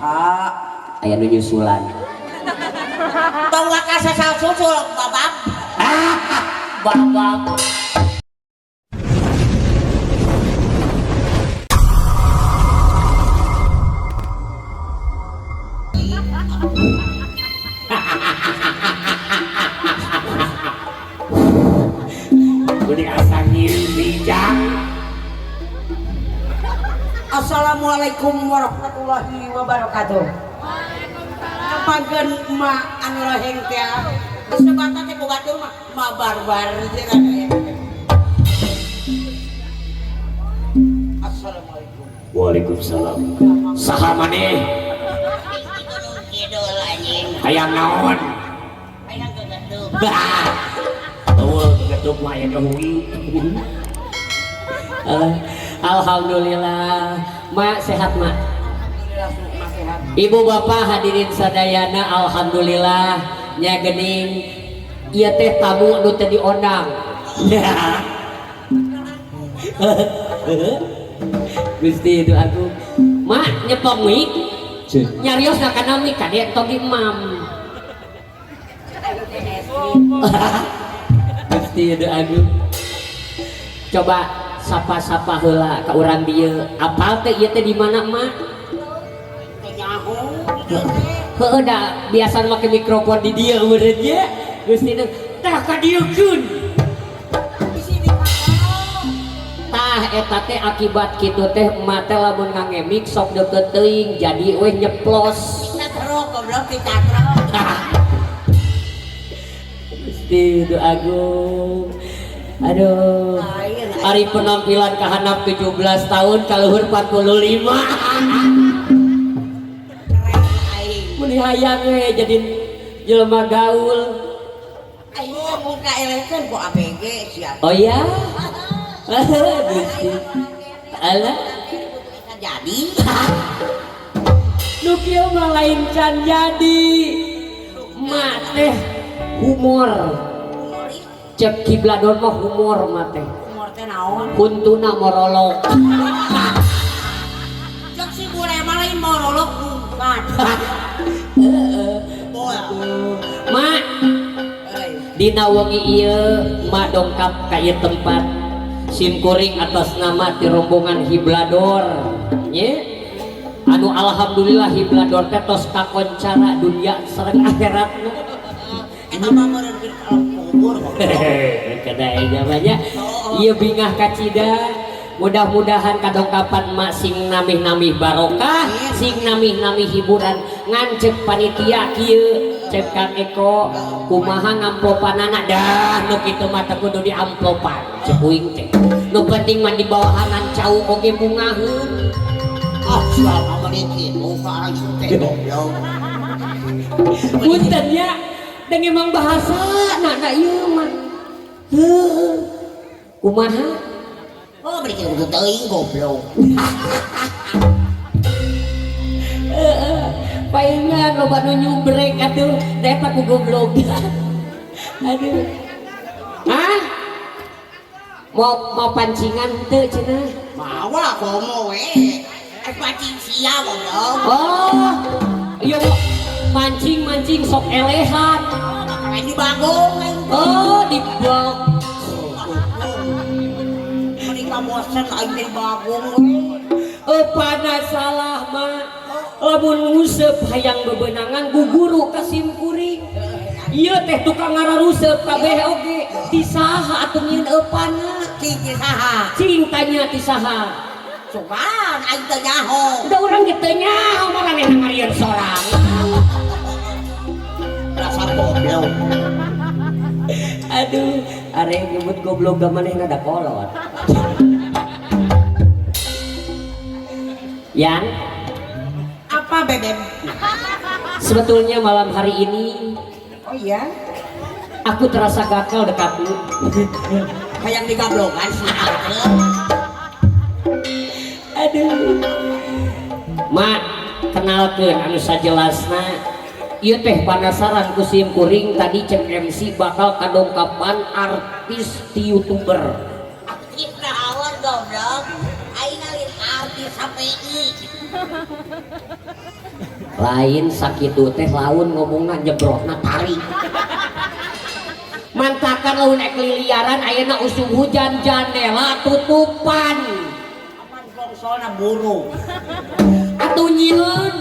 Saha? Aya nu nyusulan. Tong waka sasal susul babab. Babab. Udah asa ngiri jang. Assalamualaikum warahmatullahi wabarakatuh. Waalaikumsalam. Nepangkeun emak anu roheng teh. Disebatan teh ku batur mah emak barbar teh kan. Assalamualaikum. Waalaikumsalam. Saha maneh? Kidul anjing. Hayang naon? Hayang gegetuk. Eueuh gegetuk mah aya kahugi. Alhamdulillah. Mak sehat mak. Alhamdulillah mak sehat. Ibu bapak hadirin sadayana alhamdulillah nya geuning ieu teh tamu nu teu diondang. Gusti itu aku. Mak nyepong mic. Nyarios na kana mic kade tong imam. Gusti itu aku. Coba sapa-sapa heula ka urang dieu. Apal teh ieu teh di mana mak? Teu nyaho. Heueuh da biasa make mikrofon di dieu meureun nya. Gusti teh tah ka dieukeun. Bisi di Tah eta teh akibat kitu teh emak teh lamun ngangemik sok deukeut teuing jadi weh nyeplos. Catrok goblok di catrok. Gusti itu agung. Aduh. Lain. Ari penampilan kahanap 17 tahun kaluhur 45. Keren aing. Mun hayang we jadi jelema gaul. Aing teh mun kaelehkeun ku ABG sia. Oh ya? Gusti. Alah, Jadi nu kieu mah lain can jadi. Mak teh humor. Cek kibladon mah humor mah teh. Humor teh naon? Huntuna morolok. Cek si bule mah lain morolok bukan. Bol. Mak, Euy. dina wengi ieu mak dongkap ka ieu tempat. Sim kuring atas nama ti rombongan Hiblador. Nya. Anu alhamdulillah Hiblador teh tos kakoncara dunia sareng akhiratna. Eta mah meureun keur alam kubur goblok. Kada zamannya. Ieu bingah kacida. Mudah-mudahan kadongkapan mak sing namih-namih barokah, sing namih-namih hiburan. Ngan cek panitia kieu, cek Kang Eko, kumaha ngamplopanana dah nu kitu mah teu kudu diamplopan. Cek uing teh. Nu penting mah dibawahanan cau oge bungaheun. Ah, siapa mah kitu ka aing teh goblok. Punten nya, dan emang bahasa nak ieu mah. Heuh. Kumaha? Oh, beri kitu teuing goblok. Heeh. Paingan loba nu nyubrek atuh, da eta ku goblok. Aduh. Hah? Mau pancingan teu cenah? Mawa komo we. Eh pancing sia goblok. Oh. Iya mau mancing-mancing sok elehan. Lain di bagong aing. Oh, di blok. Meni kabosen aing di bagong we. Panas salah mah. Lamun nguseup hayang bebenangan guguru ka sim kuring. Ieu teh tukang ngararuseub kabeh oge. Ti saha atuh nyieun eupana? Ti saha? Cing tanya ti saha. Cuman aing teu nyaho. Da urang ge teu nyaho maranehna ngarieun sorang. Rasa goblok. Aduh, are nyebut goblok ga manehna da kolot. Yang apa bebem? Sebetulnya malam hari ini Oh iya, aku terasa gatel dekatmu. Hayang digablokan sih. Aduh. Mak, kenalkeun anu sajelasna. Ieu teh panasaran ku sim kuring tadi cek MC bakal kadongkapan artis ti YouTuber. Artis naon goblok? Aing ngalin artis HPI. Lain sakitu teh laun ngomongna jebrokna tarik. Mantakan laun ek liliaran ayeuna usum hujan jandela tutupan. Apan gongsolna burung. Atuh nyieun,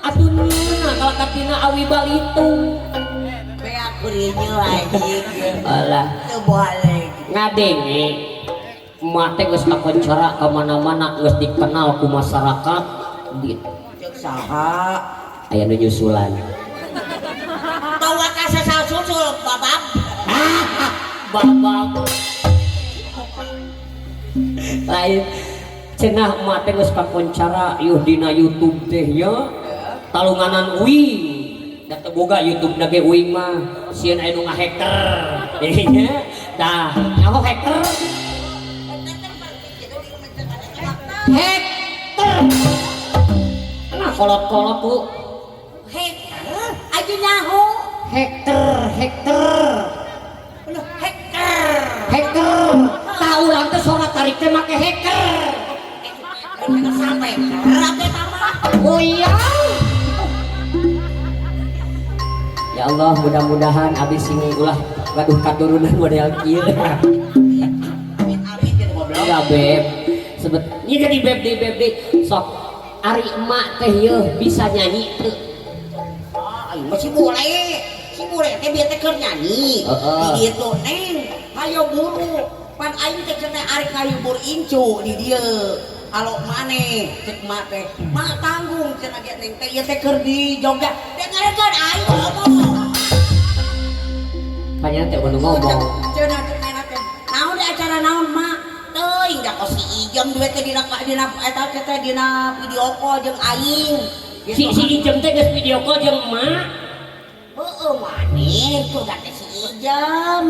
atuh nyieun kalau katina awi balitung. Beak berinya anjing. Alah, Teu balik. Ngadenge emak teh geus kakoncara ka mana-mana geus dikenal ku masyarakat di Cek saha? Aya nu nyusulan. Bawa ka sasal susul babab. Babab. Lain cenah emak teh geus kakoncara yuh dina YouTube teh ya. Talunganan uing. Da teu boga YouTube na ge uing mah sieun aya nu ngahacker. Nya. Tah, nyaho hacker? Hacker. Nah, kolot-kolot ku Hacker, aja nyaho. Hacker, hacker. Loh, hacker. Hacker. Tah urang teh suara tarik teh make hacker. Sampai rabe tama. Oh iya. Ya Allah, mudah-mudahan abis sing ulah gaduh katurunan model kieu. Amin amin gitu goblok. Enggak beb. Sebet ini jadi beb di beb di sok ari emak teh yeuh bisa nyanyi teu? Ah, aing mah si bule. Si bule teh bieu teh keur nyanyi. Heeh. Di dieu tuh neng, hayo buru. Pan aing teh cenah ari ngahibur incu di dieu. Alo maneh cek mak teh. Mak tanggung cenah ge neng teh ieu teh keur di Jogja. Dengarkeun aing ngomong. Panjenengan teh kudu ngomong. Cenah cek neng teh. Naon di acara naon mak? Teuing da kos si Ijem duit teh dina dina eta teh dina video call jeung aing. Si si Ijem teh geus video call jeung emak. Heeh maneh tuh da teh si Ijem.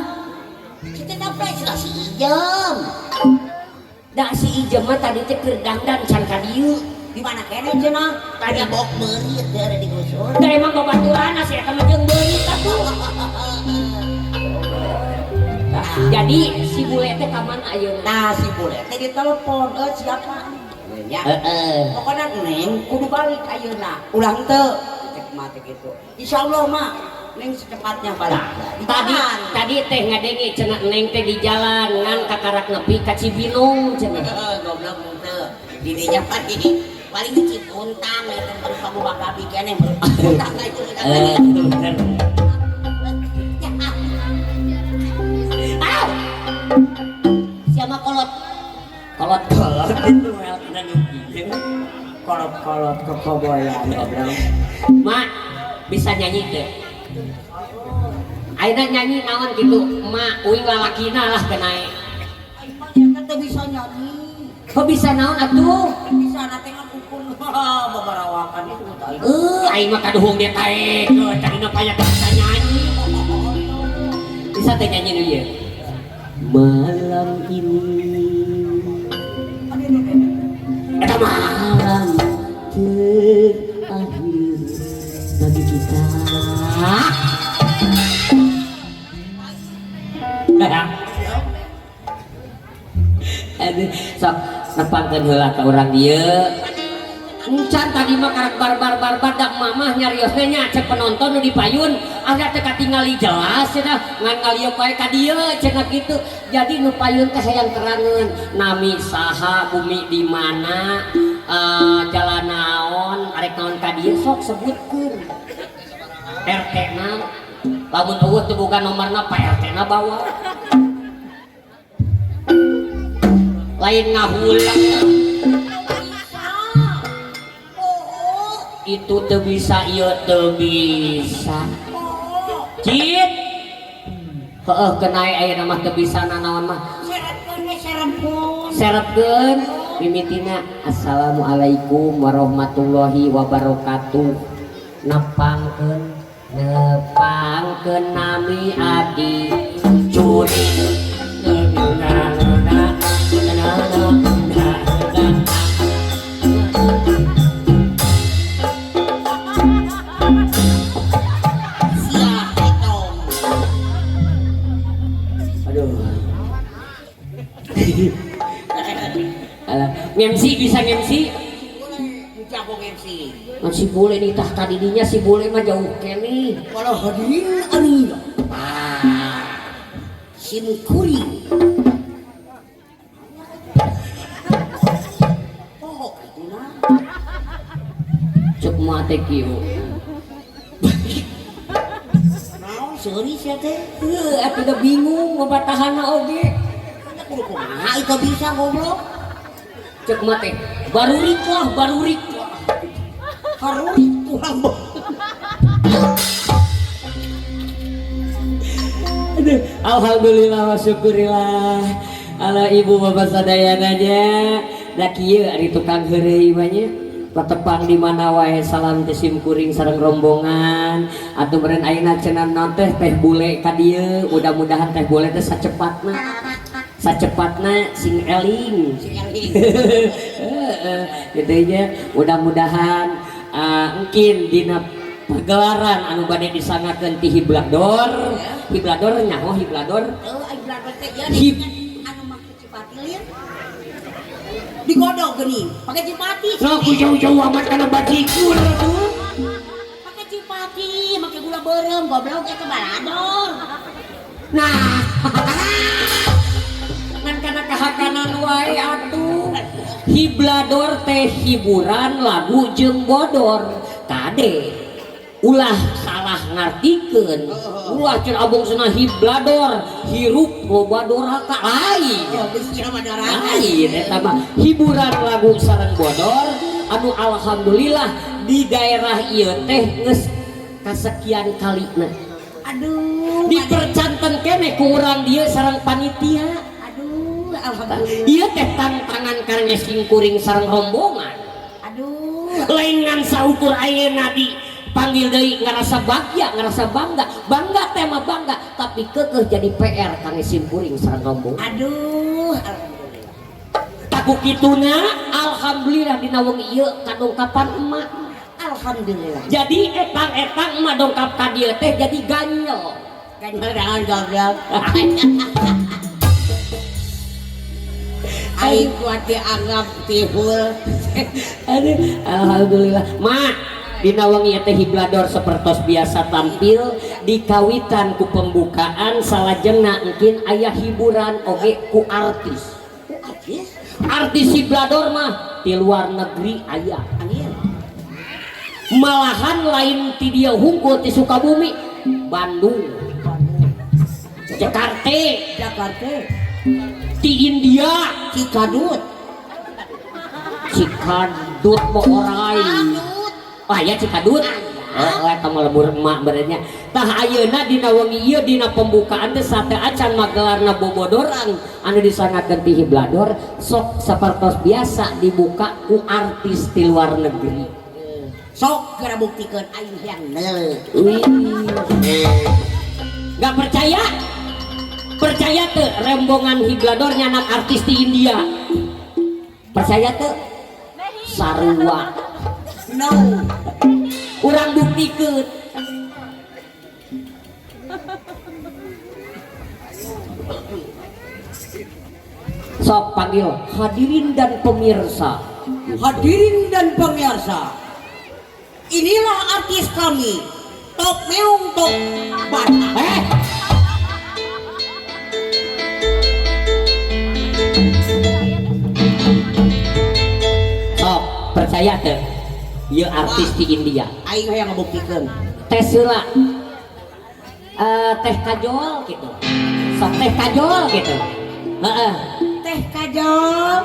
Si teh flash lah si Ijem. Da si Ijem mah tadi teh keur dangdan can ka dieu. Di mana keneh cenah? Tadi bok beurit teh ada digusur. Da emang babaturan si eta mah jeung beurit atuh. Nah, jadi si bule teh ka mana ayeuna? Nah si bule teh ditelepon, eh siapa? Ya. Heeh. Pokoknya neng kudu balik ayeuna. Ulah henteu. Cek mah teh gitu. Insyaallah mak neng secepatnya balik. Di Tadi jalan. Tadi teh ngadenge cenah neng teh di jalan ngan kakarak nepi ka Cibinong cenah. Heeh, goblok henteu. Di dinya pan di paling di Cipuntang eta baru kamu bakabi keneh baru Cipuntang itu. Eh, bener. Au! Siapa kolot? Kolot-kolot itu melkna nu kieu. Kolot-kolot kekoboyan goblok. Mak, bisa nyanyi teh? Ayeuna nyanyi naon gitu? Mak, uing lalakina lah kenae. Aing mah eta teh bisa nyanyi. Kok bisa naon atuh? Bisa na teh ngukun babarawakan itu teh aing. Eh, aing mah kaduhung dia taekeun, tadina paya teh bisa nyanyi. Bisa teh nyanyi nu ieu? Malam ini eta malam terakhir bagi kita. Aduh, sok nepangkeun heula ka urang dieu. Encan tadi mah karak barbar barbar da mamah nyariosna nya cek penonton nu di payun aya teh katingali jelas cenah ngan ngalieu bae ka dieu cenah kitu. Jadi nu payun teh hayang terangeun nami saha, bumi di mana, jalan naon, arek naon ka dieu sok sebutkeun. RT na lamun eueuh teu boga nomorna Pak RT na bawa. Lain ngahulang. Itu teu bisa, ieu teu bisa. Cit. Heeh, kenae ayeuna mah teu bisa nanaon mah. Serepkeun we serepkeun. Serepkeun mimitina assalamualaikum warahmatullahi wabarakatuh. Nepangkeun nepangkeun nami abdi curi. Na na na na na na na. Sia etong. Aduh. Alah, nge-MC bisa nge-MC? Boleh, jago MC. Ngan si bule nitah ka didinya si bule mah jauh keneh. Kalau hadirin anu ah sim kuring. Oh, itu nah. Cek mah teh kieu. Naon seuri sia teh? Heuh, atuh da bingung ngabatahanna oge. Ada kudu kumaha itu bisa goblok. Cek mah teh barurik lah, barurik. Harurik kurang. Aduh, alhamdulillah wa syukurillah. Ala ibu bapak sadayananya. Da kieu ari tukang heureuy mah nya. Patepang di mana wae salam teh sim kuring sareng rombongan. Atuh meureun ayeuna cenah naon teh teh bule ka dieu. Mudah-mudahan teh bule teh sacepatna. Sacepatna sing eling. Sing eling. Heeh, gitu nya. Mudah-mudahan engkin dina pagelaran anu bade disangakeun ti Hiblador. Hiblador nyaho Hiblador. Oh, ai Hiblador teh ieu Hib. Anu make cipati lieur. Digodog geuning, pake cipati. Sok jauh-jauh amat kana bajigur tuh. Pake cipati, make gula beureum goblok eta balador. Nah. Ngan kana kahakanan wae atuh. Hiblador teh hiburan lagu jeung bodor. Kade ulah salah ngartikeun. Ulah cenah abong cenah hiblador, hirup loba doraka lain. Oh, geus cenah mah doraka. Lain eta mah hiburan lagu sareng bodor anu alhamdulillah di daerah ieu teh geus kasekian kalina. Aduh, dipercanten keneh ku urang dieu sareng panitia. Aduh, alhamdulillah. Ieu teh tantangan karena sing kuring sareng rombongan. Aduh, lain ngan saukur ayeuna di panggil deui ngarasa bagya, ngarasa bangga. Bangga teh mah bangga, tapi keukeuh jadi PR kangge sim kuring sareng rombongan. Aduh, alhamdulillah. Taku kituna alhamdulillah dina wengi ieu kadongkapan emak. Alhamdulillah. Jadi etang-etang emak dongkap ka dieu teh jadi ganyel. Ganyel jangan goblok. Aing kuat dianggap tihul. Aduh, alhamdulillah. Mak, dina wengi teh Hiblador sapertos biasa tampil di kawitan ku pembukaan salajengna engkin aya hiburan oge ku artis. Ku artis? Artis Hiblador mah di luar negeri aya. Anjir. Malahan lain ti dieu hungkul ti Sukabumi, Bandung, Jakarta, Jakarta, ti India, Cikadut. Cikadut mah orai. Oh ya Cikadut. Oh, eta mah lebur emak berenya. Tah ayeuna dina wengi ieu dina pembukaan teh sate acan magelarna bobodoran anu disangakeun ti Hiblador sok sapertos biasa dibuka ku artis ti luar negeri. Sok geura buktikeun aing hayang neuleuh. Wih. Gak percaya? Percaya teu rembongan Hiblador nyanak artis di India? Percaya teu? Sarua. No. Urang buktikeun. Sok panggil hadirin dan pemirsa. Hadirin dan pemirsa, inilah artis kami, Top Meong Top Bata. Sok percaya teu? Ieu artis di India. Aing hayang ngabuktikeun. Teh heula. Teh kajol gitu. Sok teh kajol gitu. Heeh. Teh kajol.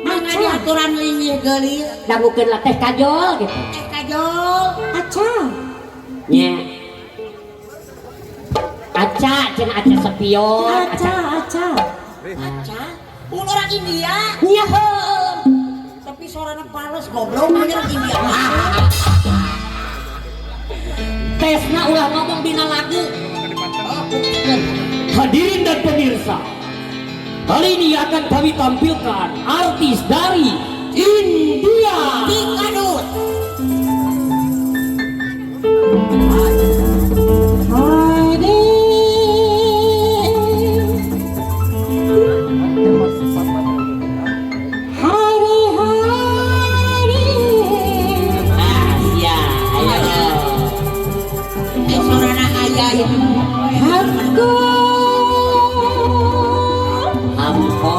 Mangga diaturan linggih geulis. Dangukeun lah teh kajol gitu. Teh kajol. Aca. Nya. Aca cenah aca spion. Aca, aca. Aca. Un orang India. Nya heueuh. Tapi suarana pales goblok orang India. Tesna ulah ngomong dina lagu. Oh, buktikeun. Hadirin dan pemirsa, kali ini akan kami tampilkan artis dari India. Cikadut. Hari. Hari hari. Lain. Hamko. Hamko.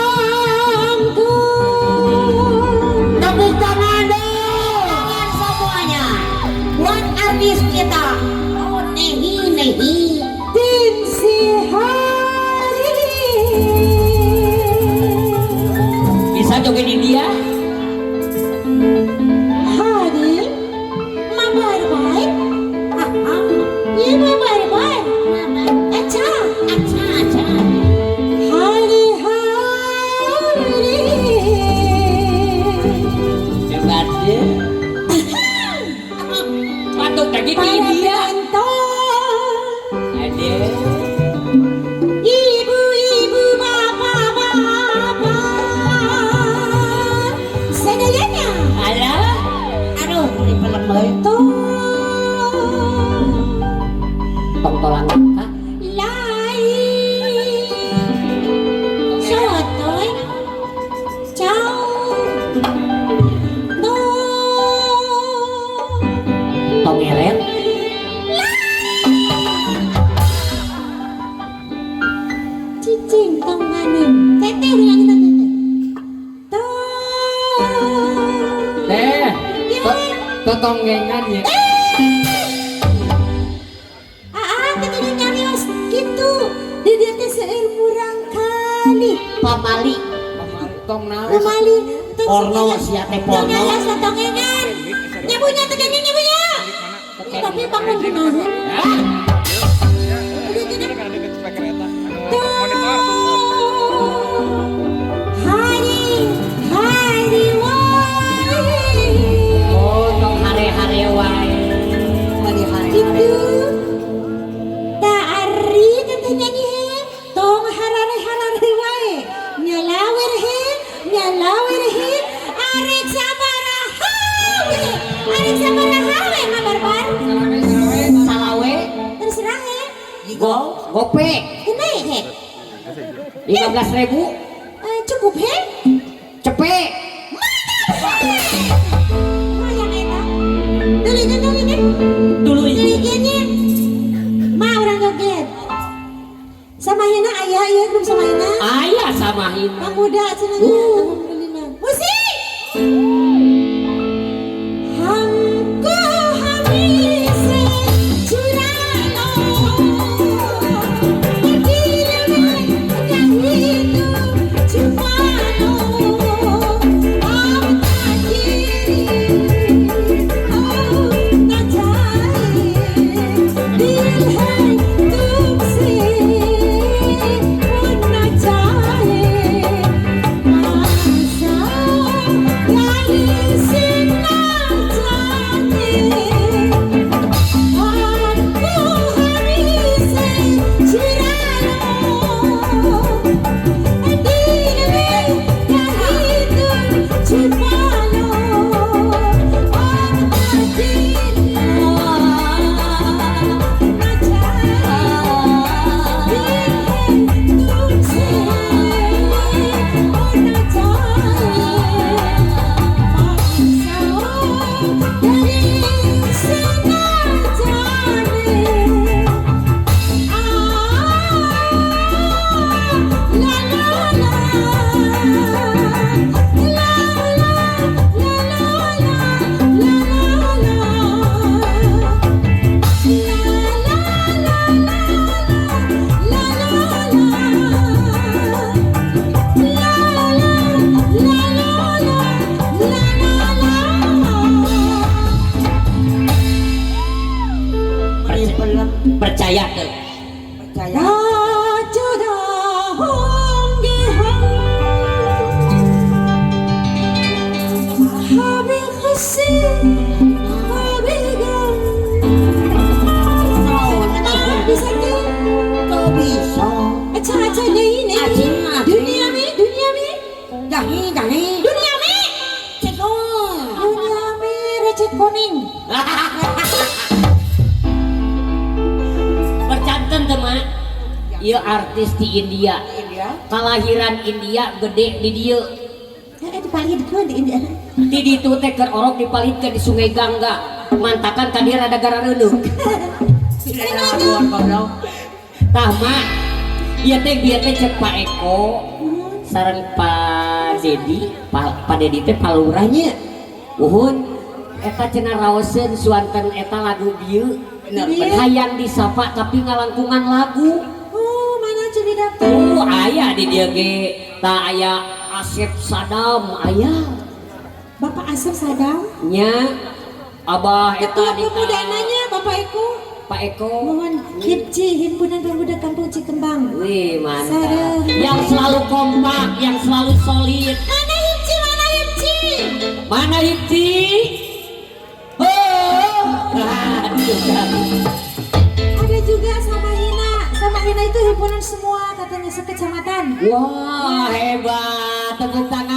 Hamko. Tepuk tangan dong. Tangan semuanya. Buat artis kita. Oh, nehi nehi. Din si hari. Bisa joget India? Hari. Mabar baik. Iya mabar baik. Acha. Acha acha. Hari hari. Hebat ya. Patuk lagi di Para India. penonton. Ade. Ibu-ibu, bapak-bapak, sadayana. Alah. Aduh, ini pelem euy. Tong Tong tolang kah? Lai sotoy jauh tong. Tong eret. Cicing tong maning teteh udah kita teteh tong. Teh, Ya. totonggengan ya. Aa, teteh nyarios gitu. Di dia teh seueur murang kali. Pamali. Tong naon? Pamali. Porno sia teh porno. Tong nyarios tongengan. Nyabunya tegengan nyabunya. Tapi bangun gimana? Udah tidak. Hari hari wae. Oh, tong hare-hare wae. Mani hare. Gitu. Tak ari teteh nyanyi he. Tong harare harare wae. Nyalawer he, nyalawer he. Arek sabaraha we. Arek sabaraha we mabarbar. Salawe. Terserah he. Go, gope. Kena he. 15.000. Eh, cukup he. Cepet. Mah yang enak. Dulikeun dulikeun. Dulu ini. Dulikeun nya. Mah urang joget. Samahina aya ieu grup Samahina. Aya samahina. Pemuda cenah nya. Alhamdulillah. Musik. हमको हमी से चुरा लो, दिल में कहीं तुम छुपा लो, अब ताकि न जाए, दिल है तुमसे वो न जाए, आशा गली से न जाने, हमको हमी से चुरा लो, दिल में कहीं तुम छुपा लो, अब ताकि न जाए, दिल है तुमसे वो न जाए, गली से न जाने, आ ला ला ला ला ला ला ला ला ला ला ला ला ला ला ला ला ला ला ला. Mani pelem. Percaya tuh. Percaya. जुदा होंगे हम, कभी खुशी कभी गम. Bisa tuh. Kok bisa? अच्छा अच्छा, नहीं नहीं. अच्छा, अच्छा. दुनिया में, दुनिया में. Jahi jahi. दुनिया में. Cekong. Dunia में recet kuning. Percanten teu mak. Ieu artis di India. India. Kalahiran India, gede di dieu. Eh, dipalidkeun di India. Di ditu teh keur orok dipalidkeun di Sungai Gangga. Mantakan ka dieu rada garareuneuh. Laguan goblok. Tah mak, ieu teh bieu teh cek Pak Eko sareng Pak Dedi, Pak Dedi teh palurahnya. Uhun eta cenah raoseun suanten eta lagu bieu. Bener, Bieu. Hayang disapa tapi ngalangkungan lagu. Oh, mana coba daftar? Tuh aya di dieu ge tah aya Asep Sadam aya. Bapak Asep Sadam. Nya Abah eta Ketua di pemuda nanya Bapak Eko. Pak Eko. Mohon Hipci, Himpunan Pemuda Kampung Cikembang. Wih mantap. Sareng. Yang selalu kompak, yang selalu solid. Mana Hipci? Mana Hipci? Mana Hipci? Oh, aduh. Ada juga sama Hina. Sama Hina itu himpunan semua katanya sekecamatan. Wah hebat, tepuk tangan.